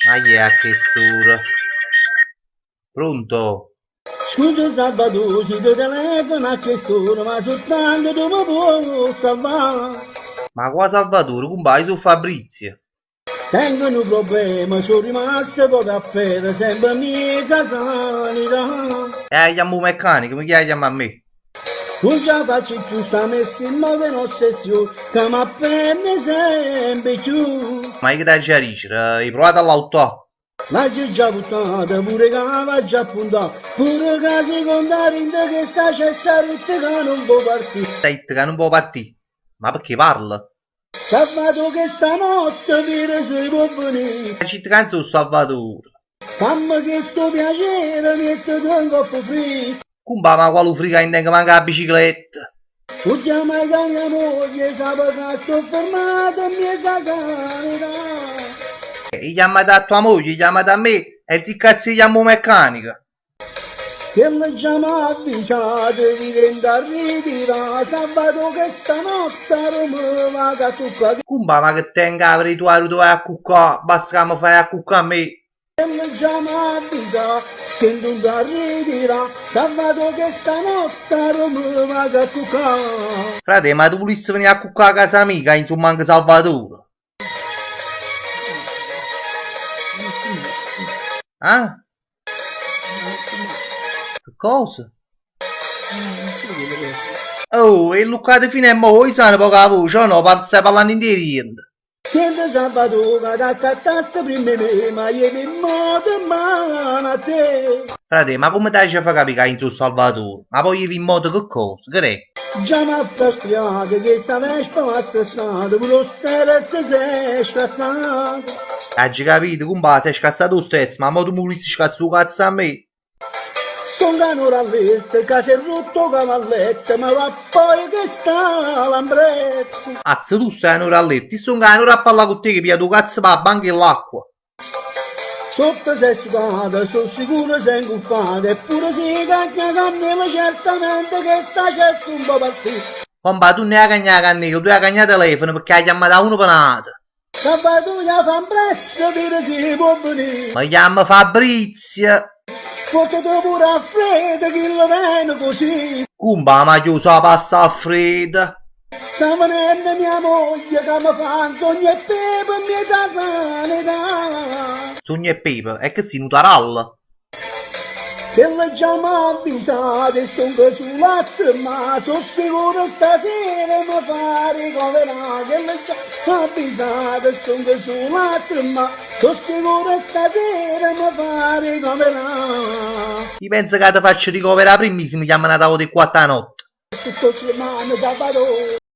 Ma chi è a chest'ora? Pronto? Scusa Salvatore si te telefono a chest'ora ma soltanto tu mi può salvà. Ma qua Salvatore, cumpà, io so' Fabrizio. Tengo nu problema, so' rimasto poco a pere, sempre mmiez' 'a sanità. E 'a chiamma 'o meccanico, ma chi 'a chiamma a me? Nun ce 'a faccio cchiù, sta messa in moto è n'ossessione ca m'appenne sempe cchiù. Ma io che t'aggi' 'a dicere, 'e pruvato a lauttà? L'aggio già vuttata, pure ca v'aggio appuntà, pure ca si conta dint' chesta cessa ritt ca nun vo' partì. Ritt ca nun vo' partì? Ma pecché parla? Salvatò chesta notte vire si può venì. Facite ca nun so' Salvatore. Famme chesto piacere miettete 'ncopp' 'o frigo. Cumpà ma qualu frigo ca i' nun tengo manco 'a bicicletta. 'O chiamma ca mia moglie sape ca sto fermato 'mmiezz' 'a Sanità. 'E chiammate a tua moglie, 'e chiammate a me e zi cazzo 'e chiamma 'o meccanico. Chella già m'ha avvisato, vire 'int' a ritirà, Salvatò chesta notte aro me vaco a cuccà. Cumpà ma che tengo 'a verè tu aro te vai a cuccà, basta ca me fai a cuccà a me. Chella già m'ha avvisato, sento 'int' a ritirà, Salvatò chesta notte aro me vaco a cuccà. Frate ma tu vulisse venì a cuccà a casa mia ca io nun so manco Salvatore. Ah? Che cosa? Oh, 'e alluccato fino e mo, vuoi sane poco 'a voce o no? Par- stai parlando 'int' 'e diente. Siente Salvatore ca t'accattaste primma 'e me, ma jevo in moto in mano a te. Frate, ma come t'aggia fa capì ca io so Salvatore? Ma poi jevo in moto che cosa? Che è? Già m'ha frastriato, chesta vespa m'ha stressato, pure 'o sterzo s'è scassato. Aggio capito, cumpà, s'è scassato 'o sterzo, ma mo tu me vulisse scassà 'o cazzo a me? Stongo 'a n'ora allerta ca s'è rotto 'o cavalletto, ma va poi chesta lambretta. Azz, tu stai 'a n'ora allerta, io stongo 'a n'ora a parlà cu te che pigliato 'o cazzo p' 'a banca 'e ll'acqua. Sotto s'è stutata, so' sicuro s'è inguffata, eppure si cagna cannela certamente chesta cessa 'un po' partì. Compà, tu nun 'e 'a cagnà 'a cannela, tu 'e 'a cagnà telefono pecché 'a chiammata a uno pe n'ato. Salvatore ja fa ampressa, vire si può venì. Me chiammo Fabrizio. Portate pure a Alfredo, chillo vene così. Cumpà, ma chi 'o sa passa Alfredo? Sta venenno mia moglie ca me fa 'nzogna e pepe 'mmiezz' 'a Sanità. 'Nzogna e pepe? E che si', nu tarallo? Chella già m'ha avvisato e stongo sulo a tremmà, so' sicuro stasera me fa ricoverà. Chella già m'ha avvisato e stongo sulo a tremmà, so' sicuro stasera me fa ricoverà. Io penso ca te faccio ricoverà primma si me chiamma n'ata vota 'e quatto 'a notte. Sto tremmanno, Salvatore.